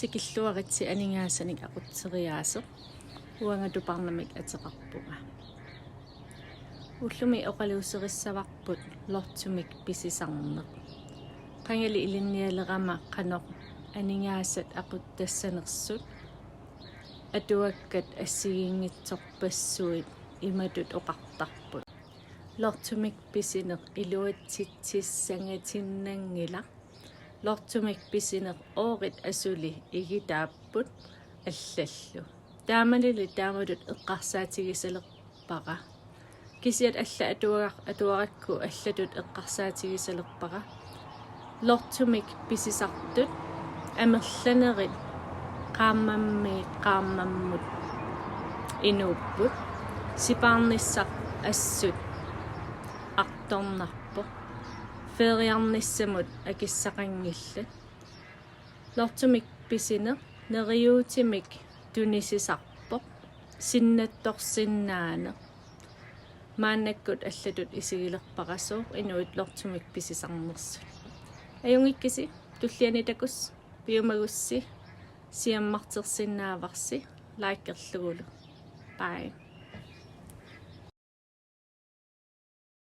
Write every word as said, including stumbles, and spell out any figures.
Tikilluaritsi aningaasanik aqutseriaaseq, uanga Tuparnamik ateqarpunga. Ullumi oqaluuserissavarput lortumik pisisarneq. Qangali ilinnialerama qanoq aningaasat aquttassanersut atuakkat assigiinngitsorpassuit imatut oqartarput: Lortumik pisineq iluatsitsissangatinnanngilaq. Lortumik pisineq oorit asuli igitaapput allallu. Taamanili taamatut eqqarsaatigisalerpara. Kisiat alla atuagaq atuarakku allatut eqqarsaatigisalerpara. Lortumik pisisartut amerlanerit qaammammit qaammammut inuupput. Sipaarnissaq assut artornarpoq. Feeriarnissamut akissaqanngillat. Lortumik pisineq neriuutimik tunisisarpoq, sinnattorsinnaaneq. Maannakkut allatut isigilerpara sooq inuit lortumik pisisarnersut. Ajunngikkisi, tulliani takuss', piumagussi, siammartersinnaavarsi, likerlugulu. Bye.